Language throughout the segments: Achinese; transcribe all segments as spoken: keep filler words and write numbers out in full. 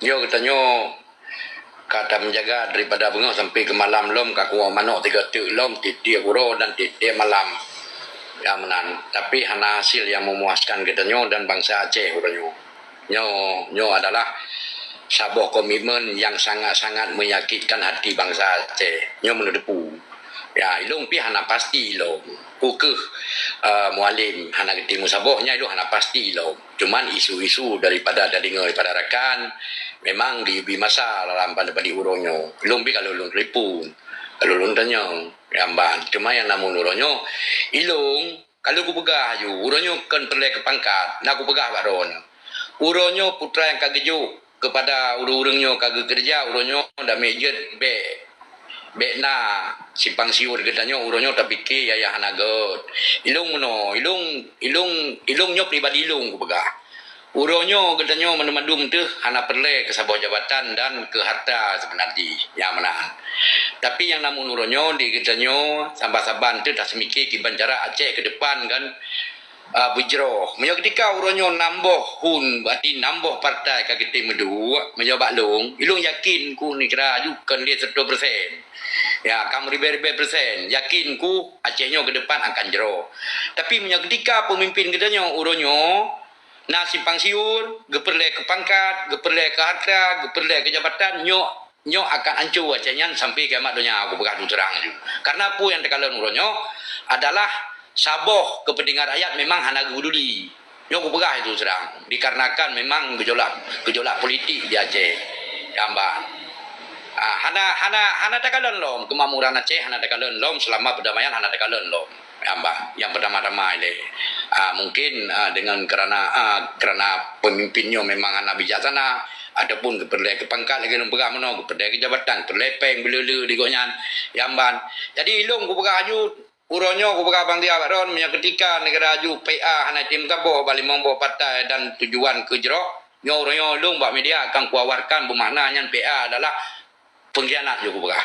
Nyoe geutanyoe ka tameujaga daripada beungoh sampai keu malam lom, ka kuwoe manok tiga teuk lom, tiep-tiep uroe dan tiep-tiep malam. Ya meunan. Tapi hana hasil nyang memuaskan geutanyoe dan bansa Aceh uroe nyoe. Nyoe, nyoe adalah saboh komitmen nyang sangat-sangat menyakitkan hati bansa Aceh. Nyoe meunurut teupeu. Ya, ilong pih hana pasti ilong. Ku keuh, eh, Mualem hana geutem meusaboh, nyan ilong hana pasti ilong. Cuman isu-isu daripada tadeungoe daripada rakan, memang geuyue bi masa dalam pada-pada uroe nyoe. Ilong pih ka lôn telepon, ka lôn tanyong, ya meunan. Cuma nyang namun uroe nyoe, ilong, ka lôn kupeugah laju, uroe nyoe kon peureulèe keu pangkat, na kupeugah bak droeneuh. Uroe nyoe putra nyang ka geujok keupada ureueng-ureueng nyoe ka geukeureuja, uroe nyoe damé jeuet bèk, bèk na simpang siur geutanyoe, uroe nyoe tapike yah-yah hana göt. Ilong meunoe, ilong, ilong, ilong nyoe pribadi ilong kupeugah. Uroe nyoe geutanyoe mandum-mandum teuh hana peureulèe keu saboh jabatan dan keu harta seubeuna jih, nyan meunan. Tapi nyang namun uroe nyoe di geutanyoe saban-saban teuh taseumike kiban cara Aceh keu depan kan, ah, beujroh. Meunyoe keutika uroe nyoe nam boh hun, berarti nam boh partai ka geutem meuduek, meunyoe bak lôn, ilong yakin ku neukira aju kon lé seratus persen. Ya, ka meuribèe-ribèe persen. Yakin ku Aceh nyoe keu depan akan jroh. Tapi meunyoe keutika peumimpin geutanyoe uroe nyoe na simpang siur, geupeureulèe keu pangkat, geupeureulèe keu harta, geupeureulèe keu jabatan, nyoe, nyoe akan ancô Aceh nyan sampai kiamat donya, kupeugah terus terang laju. Karena peue nyang takalon uroe nyoe adalah saboh keupeuntengan rakyat memang hana geupeduli. Nyoe kupeugah terus terang, dikarenakan memang gejolak, gejolak politik di Aceh. Gamba. Ah, hana, hana, hana takalon lom kemakmuran Aceh, hana takalon lom selama perdamaian, hana takalon lom. Gamba. Nyang pertama-tama ilèe, ah, mungkin, ah, dengan kerana, ah, kerana pemimpin nyoe memang hana bijaksana ataupun geupeureulèe keu pangkat lagèe lôn peugah meunoe, geupeureulèe keu jabatan, geupeureulèe pèng beuleu-leu di gobnyan. Gamba. Jadi ilong kupeugah aju, uroe nyoe kupeugah bang dia bak droen, meunyoe keutika neugara aju P A hana tem saboh bak limong boh partai dan tujuan keu jroh, nyoe uroe nyoe lôn bak media akan kuawarkan beumakna nyan P A adalah pengkhianat, jeuet kupeugah.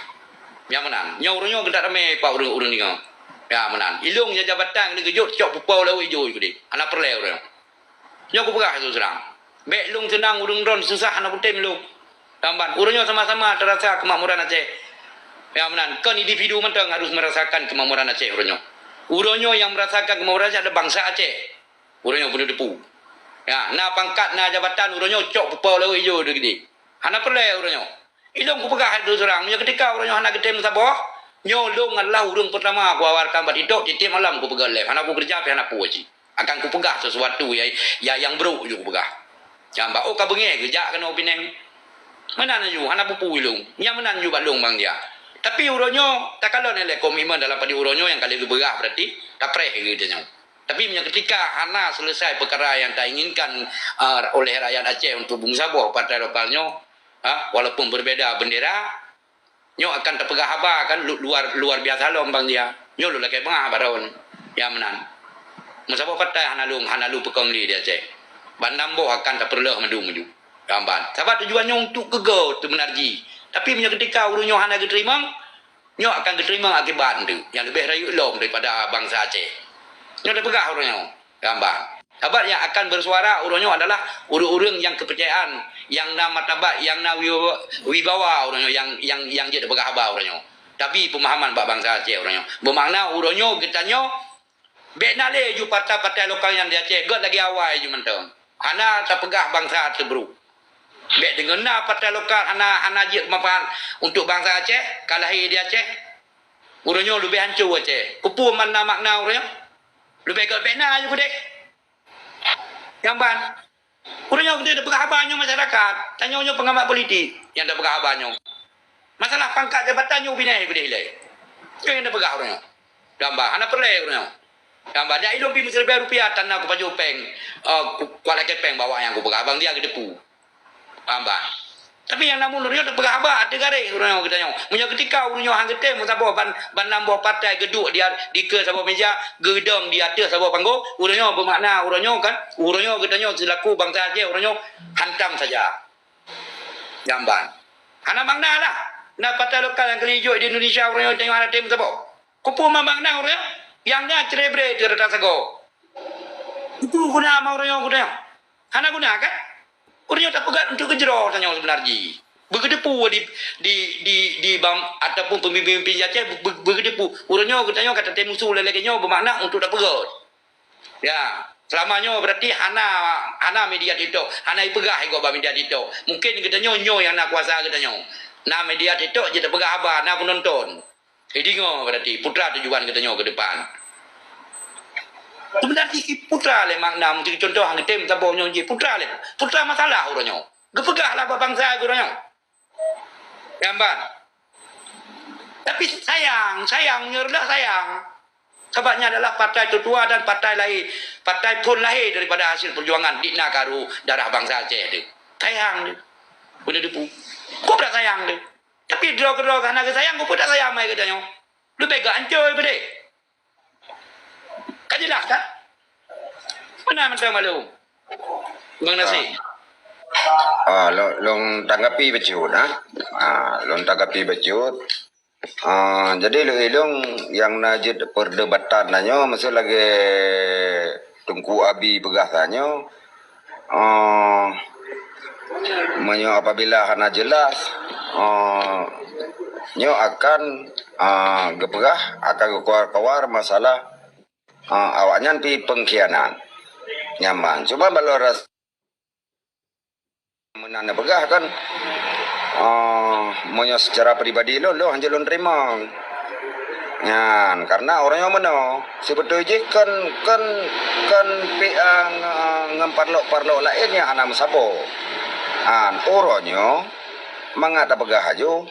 Nyang meunan. Nyoe uroe nyoe geutak ramé bak ureueng-ureueng deungoe. Ya, meunan. Ilong nyang jabatan keuneuk geujok cok pupau lawét ijo keudeh. Hana peureulèe uroe nyoe. Nyoe kupeugah terus terang. Bèk lôn seunang ureueng droen susah hana kutem lôn. Tamban, uroe nyoe sama-sama terasa kemakmuran Aceh. Ya, meunan. Kon individu mantong harus merasakan kemakmuran Aceh uroe nyoe. Uroe nyoe nyang merasakan kemakmuran Aceh adalah bansa Aceh. Uroe nyoe peuneuk teupeu. Ya, na pangkat, na jabatan, uroe nyoe cok pupau lawét ijo keudeh. Hana peureulèe uroe nyoe. Ilong kupeugah terus terang, meunyoe keutika uroe nyoe hana geutem saboh, nyoe lôn adalah ureueng peurtama kuawarkan bak TikTok, tiep-tiep malam kupeugah live, hana kukeureuja pih hana peue cit. Akan kupeugah sesuatu ya, ya nyang brôk jeuet kupeugah. Nyang bak, oh, ka beungèh geujak keunoe Pineng. Meunan laju, hana peue-peue ilong. Nyang meunan laju bak lôn bang dia. Tapi uroe nyoe, takalon ilèe komitmen dalam padum uroe nyoe nyang ka lheueh geupeugah, berarti tapreh geutanyoe. Tapi meunyoe keutika hana selesai peukara nyang tainginkan, ah, oleh rakyat Aceh untuk beumeusaboh partai lokal nyoe, ha, walaupun berbeda bendera, nyoe akan tapeugah haba kan lu-, luar, luar biasa lom bang dia. Nyoe lôn lakèe beungah bak droen. Ya meunan. Meusaboh partai hana lôn, hana lôn peukong lé di Aceh. Ban nam boh akan tapeureuloh mandum laju. Gamban. Sabab tujuan nyoe untuk keu goe teumeunarji. Tapi meunyoe keutika ureueng nyoe hana geuteurimong, nyoe akan geuteurimong akibat nteuk nyang leubeh rayeuk lom daripada bansa Aceh. Nyoe tapeugah uroe nyoe. Gamba. Sabab nyang akan bersuara uroe nyoe adalah ureueng-ureueng nyang keupeurcayaan, nyang na martabat, nyang na wibawa, wibawa uroe nyoe, nyang, nyang, nyang jeuet tapeugah haba uroe nyoe. Tapi peumahaman bak bansa Aceh uroe nyoe. Beumakna uroe nyoe geutanyoe bèk na lé ju partai-partai lokal nyang di Aceh, gèt lagèe awai ju mantong. Hana tapeugah bansa teubrôk. Bèk deungon na partai lokal hana, hana jeuet manfaat untuk bansa Aceh, ka lahé di Aceh. Uroe nyoe leubeh hancô Aceh. Keupeue makna-makna uroe nyoe? Leubeh gèt bèk na ju keudeh. Nyang ban. Uroe nyoe keudeh tapeugah haba nyoe masyarakat. Tanyoe nyoe pengamat politik nyang tapeugah haba nyoe. Masalah pangkat jabatan nyoe ubinèh keudeh ilèe. Nyoe nyang tapeugah uroe nyoe. Gamba, hana peureulèe uroe nyoe. Gamba, jak ilôn pi meusiribèe rupiah tan na kupajoh pèng, eh, ku-, kuat lakèe pèng bak awak nyan kupeugah, bang dia geuteupeue. Paham bah? Tapi nyang na meunurot nyoe tapeugah haba ateueh garéh uroe nyoe geutanyoe. Meunyoe keutika ureueng nyoe han geutem meusaboh ban, ban lam boh partai geuduek di, dikeue saboh meuja, geudong di ateueh saboh panggong, uroe nyoe beumakna uroe nyoe kan, uroe nyoe geutanyoe seulaku bansa Aceh uroe nyoe hantam saja. Jamban. Hana makna lah. Na partai lokal nyang keulijok di Indonesia uroe nyoe geutanyoe hana tem meusaboh. Keupeue ma makna uroe nyoe? Nyang na cre-bre teuh rata sagoe. Keupeue guna ma uroe nyoe geutanyoe? Hana guna kan? Ureuëng nyoe tapeugah untuk geujaroe tanyoe seubeuna jih. Beugeudepu di, di, di, di bang ataupun peumimpin-peumimpin di Aceh be-, be-, beugeudepu. Ureuëng nyoe geutanyoe ka tatem musoh lagée nyoe beumakna untuk tapeugét. Ya, seulama nyoe berarti hana, hana media TikTok, hana ipeugah igoe bak media TikTok. Mungkin geutanyoe nyoe nyang na kuasa geutanyoe. Na media TikTok jeuet tapeugah haba, na peunonton. Idingoe berarti putra tujuan geutanyoe ke depan. Sebenarnya si putra lé makna meusti contoh hang tem saboh nyoe jih putra lé. Putra masalah uroe nyoe. Geupeugah lah bak bangsa uroe nyoe. Nyamban. Tapi sayang, sayang nyoe adalah sayang. Sebabnya adalah partai tertua dan partai lahir, partai pun lahir daripada hasil perjuangan dikna karu darah bangsa Aceh tu. Sayang tu. Beuna depu. Kok tak sayang tu? Tapi droe-droe hana geusayang, kok tak sayang mai geutanyoe. Leubeh geuancoi beudeh. Ka jeulaih kan? Meunan mantong malu. Bang Nasib. Ah, lôn, lôn tanggapi bacut, ha? Ah, lôn tanggapi bacut. Ah, jadi lôn ilong nyang na jeuet perdebatan na nyoe, maksud lagée Teungku Abi peugah tanyoe, ah, meunyoe apabila hana jeulaih, ah, nyoe akan, ah, geupeugah, akan geukeluar-keluar masalah, ah, awaknyan pi pengkhianat. Nyamban. Cuma bak lôn ras-, meunan neupeugah kan, ah, meunyoe secara pribadi lôn, lôn hanjeuet lôn teurimong. Nyan, karena uroe nyoe meunoe, sibeutoi jih kon, kon, kon P A nge-, ngon parlok-parlok laén nyang hana meusaboh. An, uroe nyoe, mangat tapeugah laju,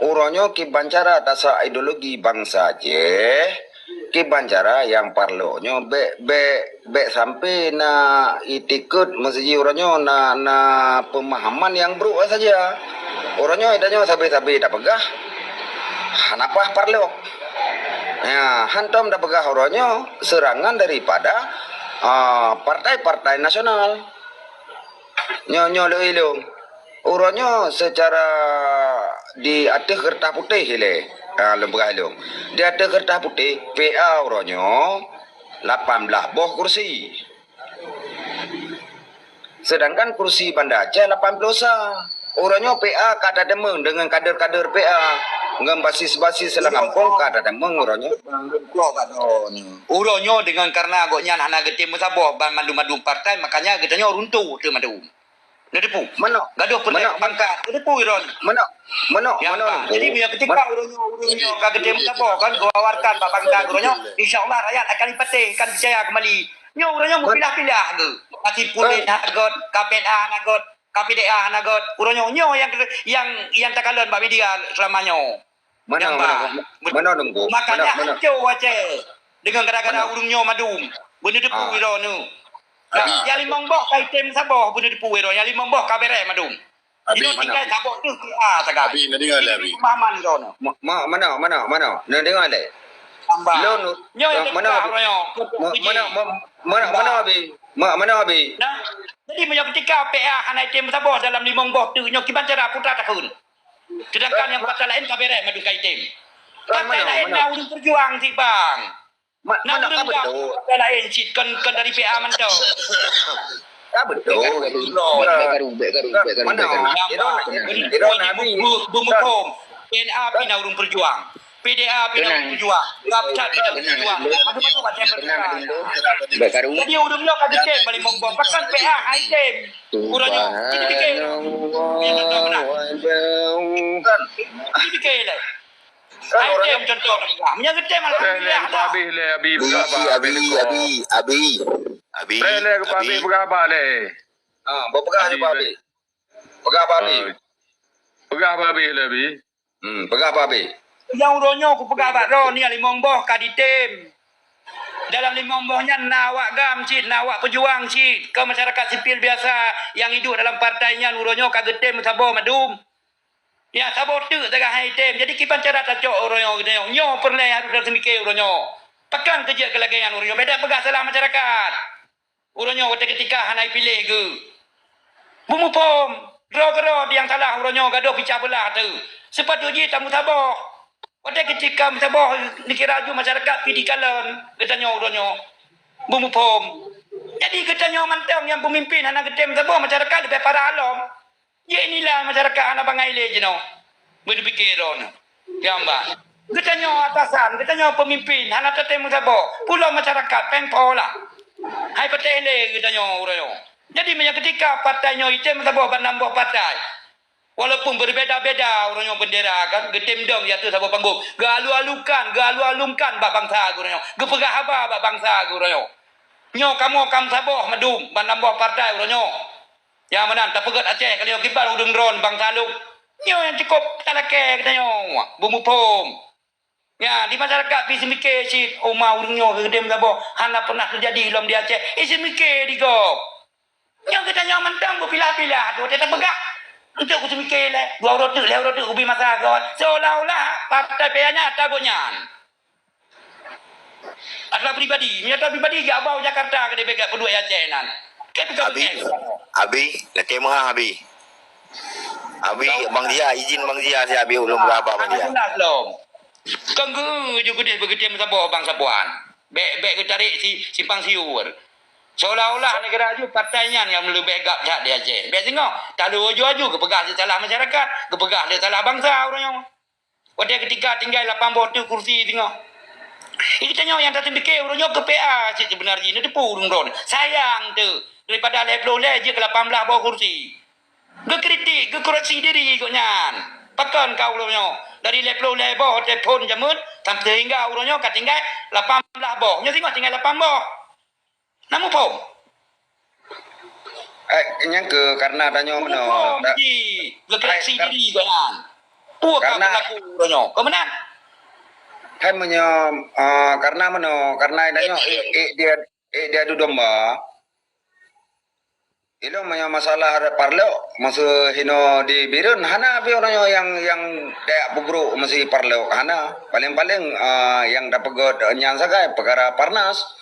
uroe nyoe kiban cara tasak ideologi bansa Aceh, kiban cara nyang parlok nyoe bék, bék, bék sampai na itikeuet meuseujih uroe nyoe na, na peumahaman nyang brok saja. Uroe nyoe tanyoe sabe-sabe tapeugah, hana paih parlok. Ya, hantom tapeugah uroe nyoe serangan daripada, ah, partai-partai nasional. Nyoe, nyoe lôn ilong. Uroe nyoe secara di ateueh keureutah putéh ilée, ha, lôn peugah ilong. Di ateueh keureutah putéh, P A uroe nyoe lapan blaih boh kursi. Sedangkan kursi Banda Aceh lapan ploh sa. Uroe nyoe P A ka tadeungoe deungon kader-kader P A ngon basis-basis lam gampông ka tadeungoe uroe nyoe. Uroe nyoe deungon karena gobnyan hana geutem meusaboh ban mandum-mandum partai, makanya geutanyoe runtuh teuh mandum. Neuteupeue? Meunoe. Gadoh peureulée pangkat. Neuteupeue, Iron? Meunoe. Meunoe, meunoe. Jadi, meunyoe ketika ureuëng nyoe, ureuëng nyoe ka geutem meusaboh kan, geuawarkan bak bangsa ureuëng nyoe, insya Allah rakyat akan dipatéh, akan peucaya kembali. Nyoe ureuëng nyoe meupilah-pilah geuh. Ka Saipul na göt, ka P N A na göt, ka P D A na göt. Ureuëng nyoe, nyoe nyang, nyang, nyang takalon bak media seulama nyoe. Meunoe, meunoe, meunoe, Teungku. Makanya hancô Aceh. Deungon gara-gara ureuëng nyoe mandum. Beuneuteupeu droeneuh. Nyang limong boh ka item saboh beuneuteupeu droe. Nyang limong boh ka beres mandum. Inoe tinggai saboh teuh P A sagai. Abi, na deungoe lé, Abi. Pemahaman droeneuh. Meunoe, meunoe, meunoe. Na deungoe lé. Tambah. Nyoe nyang meunoe, Abi. Meunoe, Abi. Nah, jadi meunyoe ketika P A hana item saboh dalam limong boh teuh nyoe kiban cara putra takheun. Sedangkan nyang partai laén ka beres mandum ka item. Partai laén na ureuëng peujuang cit bang. Na ureuëng ka partai laén cit kon, kon dari P A mantong. Ka beutôi. Bèk karu, bèk karu, bèk karu, bèk karu. Beumuphom. P N A pih na ureuëng peujuang. P D A pih na ureuëng peujuang. Gabsat pih na ureuëng peujuang. Madu-madu macam. Bèk karu. Jadi ureuëng nyoe ka geutem balik mongbong. Pakon P A hai tem. Ureuëng nyoe. Jadi fikir. Jadi fikir lah. Hai tem contoh. Meunyoe geutem alhamdulillah. Habéh lé, Abi, peugah bak Abi, Abi, Abi. Abi. Preh lé, Abi, peugah bak lé. Ha, peugah bak Abi. Peugah bak Abi. Peugah bak Abi lé, Abi. Hmm, peugah bak Abi. Nyang uroe nyoe kupeugah bak droe ni limong boh ka ditem. Dalam limong boh nyan na awak gam cit, na awak peujuang cit, keu masyarakat sipil biasa nyang iduek dalam partai nyan uroe nyoe ka geutem saboh mandum. Ya, saboh teuk tagah hai tem. Jadi kiban cara tacok uroe nyoe geutanyoe. Nyoe peureulèe harôh taseumike uroe nyoe. Pakon keu jeuet keu lagèe nyan uroe nyoe. Beda peugah salah masyarakat. Uroe nyoe watèe keutika hana ipiléh geuh. Beumuphom, droe keudroe nyang salah uroe nyoe gadoh picah beulah teuh. Seupatut jih tameusaboh. Watèe keutika meusaboh neukira laju masyarakat pih dikalon geutanyoe uroe nyoe. Beumuphom. Jadi geutanyoe mantong nyang peumimpén hana geutem saboh, masyarakat leubeh parah lom. Jih nilai masyarakat hana bangai lé jinoe. Beupike droeneuh. Nyang ba. Geutanyoe atasan, geutanyoe peumimpén hana tatem saboh. Pulo masyarakat péng po lah. Hai patéh lé geutanyoe uroe nyoe. Jadi meunyoe keutika partai nyoe item saboh ban nam boh partai, walaupun berbeda-beda uroe nyoe bendera kan, geutem dong di ateueh saboh panggong. Geualu-alukan, geualu-alungkan bak bansa geuroe nyoe. Geupeugah haba bak bansa geuroe nyoe. Nyoe kamoe kam saboh mandum ban nam boh partai uroe nyoe. Nyang meunan tapeugét Aceh ka lheueh kiban udeueng droen bansa lôn. Nyoe nyang cukôp talakée geutanyoe beumuphom. Nya, di masyarakat pih seumike cit, uma ureuëng nyoe geudem saboh hana pernah teujadi lom di Aceh. Eh, seumike di gob. Nyoe geutanyoe mantong beupilah-pilah tu, teupeugah. Untuk kuseumike lé, dua uroe teuk, lhée uroe teuk kubi masa gob. Seolah-olah partai pih nyan ata gobnyan. Atra pribadi, meunyoe atra pribadi jak bau Jakarta keu debek jak peuduek Aceh nan. Kan teuka Abi, beutôi. Abi, lakée meuah Abi. Abi, Bang Zia, izin Bang Zia, si Abi ulôn beraba Bang Zia. Jelas lom. Kan geu ju keudeh beugeutem saboh bang saboh. Bék, bék geutarék si simpang siur. Seolah-olah negara aju partai nyan nyang leubeh gab that di Aceh. Bék singoh, talu aju-aju geupeugah lé salah masyarakat, geupeugah lé salah bansa ureuëng nyoe. Watée keutika tinggai lapan boh teuk kursi singoh. Geutanyoe nyang tateumike ureuëng nyoe keu P A cit seubeuna jih neuteupeue ureuëng droen. Sayang teuk, daripada lhée ploh lhée jeuet keu lapan blaih boh kursi. Geukritik, geukoreksi diri gobnyan. Pakon ka uroe nyoe, dari lhée ploh lhée boh telepon jameun, sampai sehingga uroe nyoe ka tinggai lapan blaih boh. Nyoe singoh tinggai lapan boh. Na muphom? Eh, nyang keu karena tanyoe meunoe. Muphom, ta- ji, geukoreksi diri gobnyan. Peue ka karena berlaku uroe nyoe? Keu meunan? Hai meunyoe, eh, karena meunoe, karena tanyoe, eh, eh, dia, eh, dia adu domba. Ilong meunyoe masalah parlok, masa hino di Bireuen, hana pih uroe nyoe nyang, nyang tajak peubrok meusi parlok, hana. Paléng-paléng, ah, nyang tapeugét nyan sagai peukara Parnas.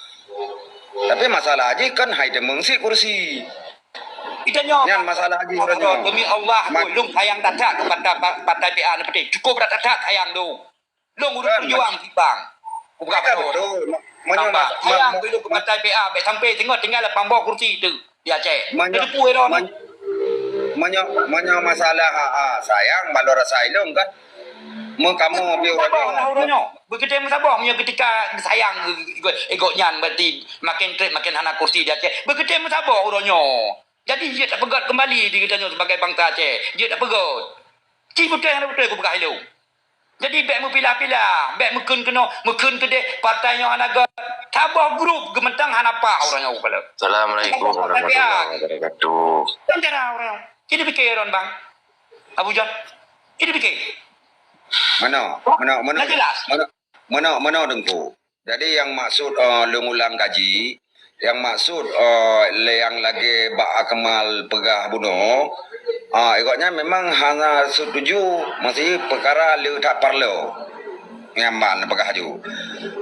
Tapi masalah jih kan hai teumeung sit kursi. Nyan masalah jih uroe nyoe. Demi Allah, lôn sayang that-that keu partai, partai P A nyoe, cukôp that-that sayang lôn. Lôn ureuëng peujuang sibang. Kupeugah beutôi. Sayang keu lôn keu partai P A, bék sampai singoh tinggai lapan boh kursi teuk di Aceh. Meunyoe, meunyoe, meunyoe masalah, ah, sayang, bak lôn rasa ilong kan. Meukamoe pih uroe nyoe. Beukeutem saboh meunyoe keutika sayang gobnyan, berarti makin treb makin hana kursi di Aceh. Beukeutem saboh uroe nyoe. Jadi jeuet tapeugét keumbali diri geutanyoe sebagai bansa Aceh. Jeuet tapeugét. Ci beutôi hana beutôi kupeugah ilong. Jadi bék meupilah-pilah, bék meukheun keunoe, meukheun keudeh, partai nyoe hana gét. Saboh grup geumeutang hana paih uroe nyoe kepala. Assalamualaikum warahmatullahi wabarakatuh. Kan cara uroe nyoe. Jadi pikir ron bang. Abu Jon. Jadi pikir. Meunoe, meunoe, meunoe. Dah jelas. Meunoe, meunoe, meunoe Teungku. Jadi nyang maksud, eh, lôn ulang kaji, nyang maksud, eh, lé nyang lagée Bak Akmal peugah bunoe, ah, gobnyan memang hana setuju meusi peukara le that parlok. Nyang ban peugah ju.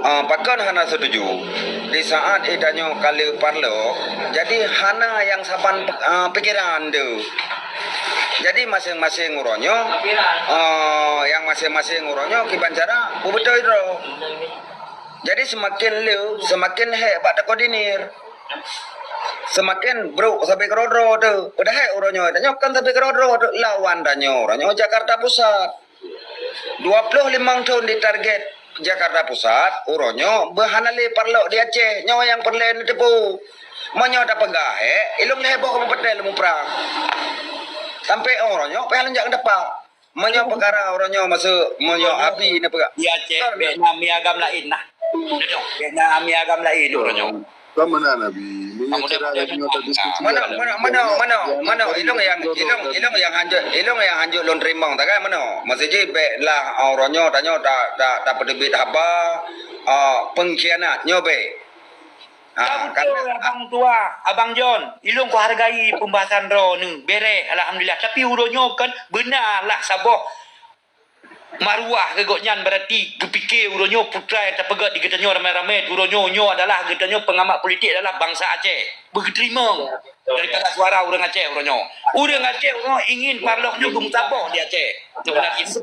Ah, pakon hana setuju? Di saat geutanyoe ka le parlok, jadi hana nyang saban, ah, pikeran tu. Jadi maséng-maséng uroe nyoe, ah, nyang maséng-maséng uroe nyoe kiban cara beubeutôi droe. Jadi seumaken le, seumaken hék bak takoordinir. Seumaken brok sabe keudroe-droe teuh. Padahai uroe nyoe tanyoe kon sabe keudroe-droe teuh, lawan tanyoe uroe nyoe Jakarta Pusat. Dua ploh limong thon ditarget Jakarta Pusat, uroe nyoe beuhana le parlok di Aceh. Nyoe nyang peureulée neuteupeue. Meunyoe tapeugah hék, ilong lhée boh kamoe peureulée lé muprang. Sampoe uroe nyoe pih lôn jak ngeudapa. Meunyoe peukara uroe nyoe maksud, meunyoe Abi na peugah. Di Aceh bék na mi agam laén nah. Bék na mi agam laén uroe nyoe. Ka meunan Abi. Meunyoe cara lagée nyoe tadiskusi. Meunoe, meunoe, meunoe, meunoe, meunoe. Ilong nyang, ilong, ilong nyang hanjeuet, ilong nyang hanjeuet lôn teurimong tagai meunoe. Maksud jih bék lah, ah, uroe nyoe tanyoe ta, ta, tapeuteubiet haba, ah, pengkhianat nyoe bék. Ah, ka beutôi, karena Abang Tua, Abang Jon, ilong kuhargai pembahasan droeneuh, bereh, alhamdulillah. Tapi uroe nyoe kan beuna lah saboh Maruah keu gobnyan, berarti geupike uroe nyoe putra nyang tapeugét di geutanyoe ramé-ramé uroe nyoe, nyoe adalah geutanyoe pengamat politik adalah bansa Aceh. Beugeuteurimong daripada suara ureuëng Aceh uroe nyoe. Ureuëng Aceh uroe nyoe ingin parlok nyoe geumeusaboh di Aceh. Sebenarnya itu.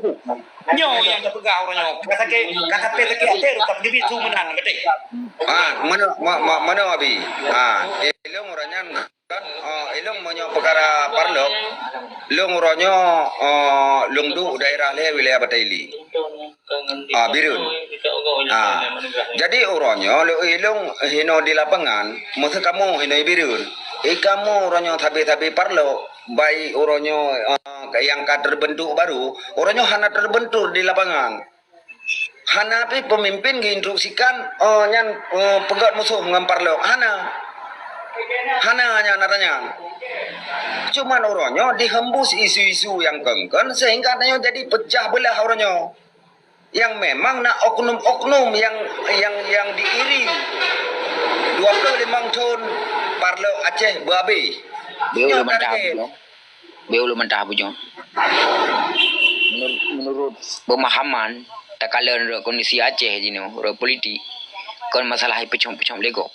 Nyoe nyang tapeugah uroe nyoe. Ka sakét, ka sakét Aceh, tapi demi su meunan, betul? Ah, mana, ma-, ma-, mana Abi? Ah, ilong orang nyan kan, ah, ilong meunyoe peukara parlok, long uroe nyoe, ah, long duek daerah lé wilayah Bataili. Ah, Bireuen. Ah, jadi uroe nyoe lé ilong hino di lapangan, meusu kamoe hino Bireuen. Eh, kamoe uroe nyoe sabe-sabe parlok, baik uroe nyoe, ah, yang ka terbentuk baru, uroe nyoe hana terbentuk di lapangan. Hana pih pemimpin geuinstruksikan, oh, nyan, oh, peugét musoh ngon parlok. Hana. Hana nyan ata nyan. Cuman uroe nyoe dihembus isu-isu nyang kon-kon sehingga tanyoe jadi pecah belah uroe nyoe. Yang memang na oknum-oknum yang, yang, yang diiring dua puluh lima thon parlok Aceh beuabéh. Nyoe target. Beu ulôn mantah bujoe. Menurut, menurut pemahaman, takalon rot kondisi Aceh jinoe, rot politik, kon masalah ipeucok-peucok lé gob.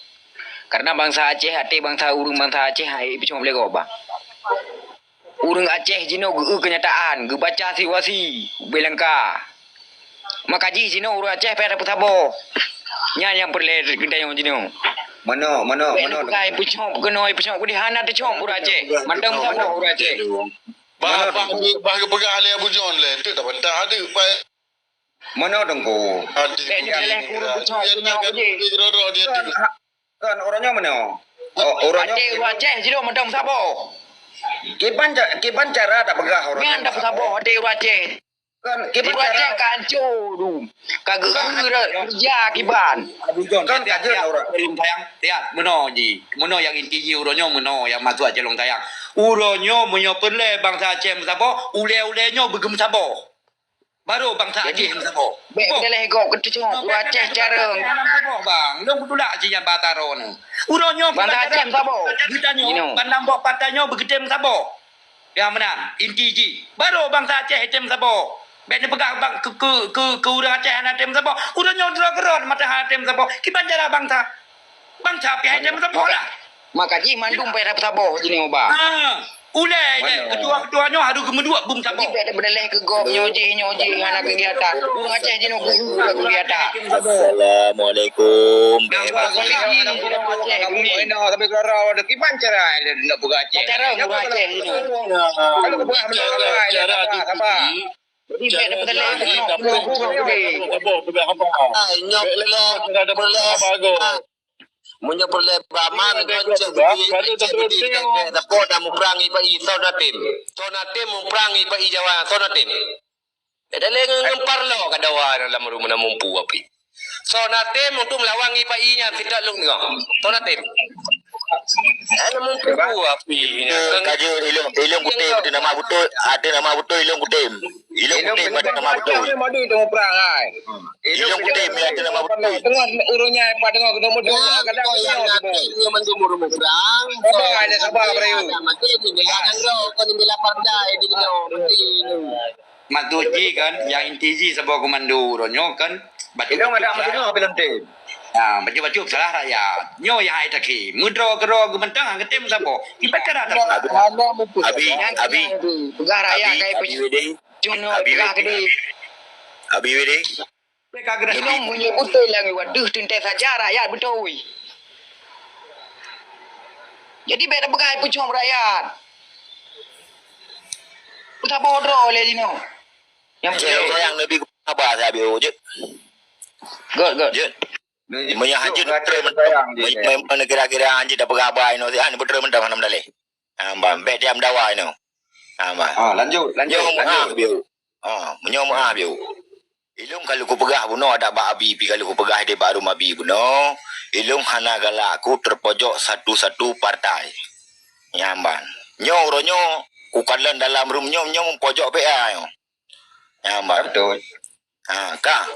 Karena bansa Aceh, até bansa ureuëng bansa Aceh hai ipeucok lé gob, bah. Ureuëng Aceh jinoe geu kenyataan, geubaca situasi, ubé langkah. Maka jih jinoe ureuëng Aceh payah tapeusaboh. Nyan nyang peureulée geutanyoe jinoe. Meunoe, meunoe, meunoe. Bukai peucok keunoe, peucok keudeh hana teucok ureuëng Aceh. Mantong saboh ureuëng Aceh. Bah, bah, bah, bah, peugah lé Abu John lé. Tu dah bantah ada, bah. Meunoe Teungku. Ada. Leh nyoe leh kureueng peucok keunoe jih. Dia tu. Kan, ha, kan orang nyoe meunoe. Oh, orang nyoe. Até ureuëng Aceh jinoe mantong saboh. Kiban ca-, kiban cara dak peugah orang nyoe. Nyan dak saboh até ureuëng Aceh. Kan, kiban cara ka hancô tu. Ka geu-, geu-, kerja kiban. Kan kajeut orang. Tiat, meunoe ji. Meunoe nyang inti ji uroe nyoe meunoe nyang masuk Aceh Long Tayang. Uroe nyoe meunyoe peureulée bansa Aceh meusaboh, ulée-ulée nyoe beugeumeusaboh. Baru bansa Aceh meusaboh. Bék lé gob keu teucok ureuëng Aceh carông. Bang, lôn kutulak Aceh nyang ba taroe nyoe. Uroe nyoe bansa Aceh meusaboh. Geutanyoe, bandum boh patai nyoe beugeutém meusaboh. Nyang meunan, inti jih. Baru bansa Aceh item saboh. Bék neupeugah bang keu, keu, keu, keu ureuëng Aceh hana tem saboh. Ureuëng nyoe droe keudroe mata hana tem saboh. Kiban cara bansa. Bansa pih item saboh lah. Maka jih mandum payah saboh jinoe, bah. Ha. Ulée je, ketua-ketua nyoe harus geumeuduek bum saboh. Jih bék beudaleh keu gob nyoe jih, nyoe jih hana kegiatan. Ureuëng Aceh jinoe geuhu kegiatan. Assalamualaikum. Kiban cara nak peugah Aceh. Cara ureuëng Aceh ni. Kalau kau peugah menurut orang lain, cara sabar, sabar. Jadi, cara bèk, tapi sabar, sabar. Ai, nyoe peureulèe, peureulèe, ah, meunyoe peureulèe baman, kon cek beuti, cek beuti, cek beuti, sapo dan muprang ipa i, soe na tem. Soe na tem muprang ipa i Jawa, soe na tem. Jadi, lé ngon, ngon parlo ka dawa lam rumah na mumpu api. Soe na tem untuk melawan ipa i nyan sitak lôn nyoe. Soe na tem. Ana mumpu api. Ka jeuet ilong, ilong kutem, ada nama beutôi, ada nama beutôi ilong kutem. Ilong kutem ada nama beutôi. Ilong kutem ada nama beutôi. Tengok urutnya, apa tengok, ketemu dua, kadang-kadang. Sabar, ada sabar, Brayu. Mati ni. Mak tu ji kan, nyang inti ji saboh komando uroe nyoe kan, bacut-bacut. Ilong ada meudeungoe, Abang Lonte. Ha, bacut-bacut salah rakyat. Nyoe nyang hai takhi. Meudroe keudroe geumeutang, han geutem saboh. Kiban cara dah. Abi, Abi, Abi, peugah rakyat Abi, kai Abi Wede. Cuma Abi peugah Wede. Kedai. Abi Wede. Ilong meunyoe beutôi lagèe waduh teuntèe saja rakyat beutôi. Jadi bèk tapeugah peucom rakyat. Peusaboh droe lé jinoe. Nyang sayang Nabi haba sabe jeuet. Good, good. Jeuet. Meunyoe hanjeuet beutôi mantong. Meunyoe kira-kira hanjeuet tapeugah haba inoe sian beutôi mantong hana meudaleh. Ha, ban, bèk tiam dawa inoe. Ha, ban. Ha, lanjut, lanjut, lanjut. Nyoe meu'ah bieu. Ha, meunyoe meu'ah bieu. Ilong ka lheueh kupeugah bunoe adak bak Abi pi ka lheueh kupeugah di bak rumoh Abi bunoe. Ilong hana galak ku terpojok satu-satu partai. Nyan ban. Nyoe uroe nyoe kukalon dalam rum nyoe, nyoe mupojok P A nyoe. Nyan ban. Betul. Ha, ka.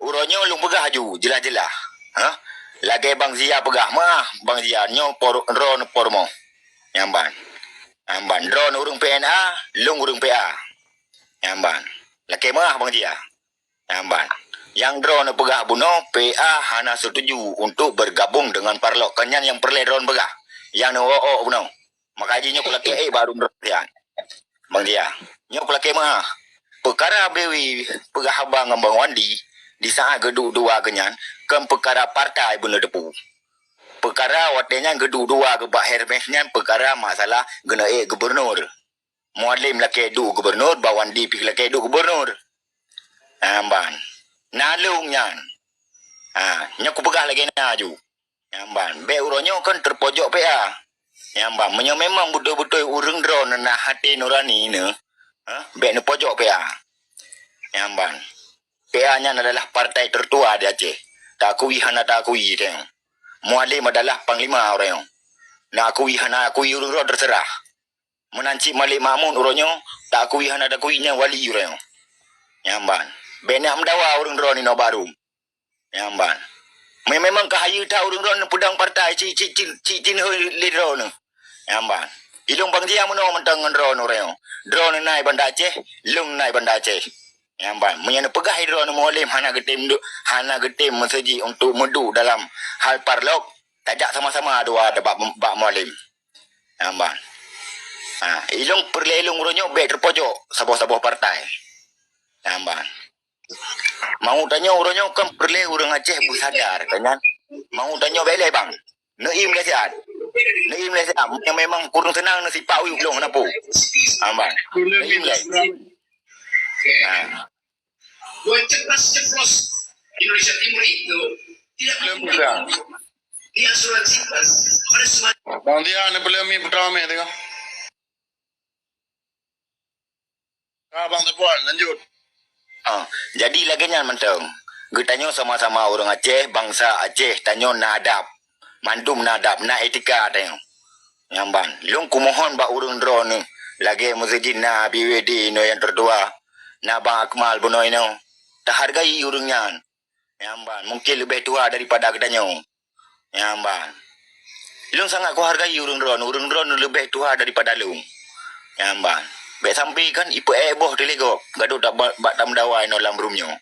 Uroe nyoe lôn peugah aju, jeulaih-jeulaih. Ha? Lagèe Bang Zia peugah mah, Bang Zia nyoe por, droe por rumoh. Nyan ban. Nyan ban. Droe ureueng P N A, lôn ureueng P A. Nyan ban. Lakée meu'ah Bang Jia. Nyan ban. Nyang droeneuh peugah bunoe, P A hana setuju untuk bergabung dengan Parlok. Kan nyan nyang peureulée droeneuh peugah. Nyang neu'ok-ok bunoe. Maka jih nyoe kulakée ék bak droeneuh siat. Bang Jia. Nyoe kulakée meu'ah. Peukara Abiwi peugah haba ngon Bang Wandi, di saat geuduek dua geuh nyan, kon peukara partai beuneuteupeu. Peukara watée nyan geuduek dua geuh bak Hermes nyan peukara masalah geuneuk ék gubernur. Mualem lakée duek gubernur, Bang Wandi pih lakée duek gubernur. Nyan ban. Na lôn nyan. Ha, nyoe kupeugah lagée na aju. Nyan ban. Bék uroe nyoe kon teupojok P A. Nyan ban. Meunyoe memang beutôi-beutôi ureuëng droeneuh na até nurani neuh, ha, bék neupojok P A. Nyan ban. P A nyan adalah partai tertua di Aceh. Taakui hana taakui teuh. Mualem adalah panglima uroe nyoe. Na akui hana akui ureuëng droe terserah. Meunan cit Malik Mahmud uroe nyoe, taakui hana taakui nyan wali uroe nyoe. Nyan ban. Bék neuk meudawa ureuëng droeneuh nibak Rom. Nyan ban. Mé-, memang ka hayeue that ureuëng droeneuh peudong partai cit, cit, cit, cit, cit lé droeneuh. Nyan ban. Ilôn Bang Jia meunoe mantong ngon droeneuh uroe nyoe. Droeneuh na i Banda Aceh, lôn na i Banda Aceh. Nyan ban. Meunyoe neupeugah droeneuh Mualem hana geutem du-, hana geutem meuseujid untuk meuduek dalam hal Parlok, tajak sama-sama dua bak, bak Mualem. Nyan ban. Ha, ilôn peureulée ilôn uroe nyoe bék teupojok saboh-saboh partai. Nyan ban. Mau tanyoe uroe nyoe kan peureulée ureuëng Aceh beusadar, kan nyan? Mau tanyoe bék lé bang. Neuim lé siat. Neuim lé siat. Nyang memang kureueng seunang neusipak uyuek lôn hana peue. Nyan ban. Neuim lé. Ha. Buat ceplas ceplos Indonesia Timur itu tidak diasuransikan oleh semua. Bang Tian, ni boleh mi putra mi tengok. Ah, Bang Tepuan, lanjut. Ah, jadi lagée nyan mantong. Geutanyoe sama-sama ureuëng Aceh, bangsa Aceh, tanyoe na adab. Mandum na adab, na etika tanyoe. Nyan ban. Lôn kumohon bak ureuëng droeneuh, lagée meuseujid na B W D inoe nyang teutua, na Bang Akmal bunoe inoe. Tahargai ureuëng nyan. Nyan ban. Mungkin leubeh tuha daripada geutanyoe. Nyan ban. Lôn sangat kuhargai ureuëng droeneuh. Ureuëng droeneuh leubeh tuha daripada lôn. Nyan ban. Bék sampai kan ipeuék boh teuh lé gob. Gadôh dak ba-, bak tameudawa inoe lam Rom nyoe.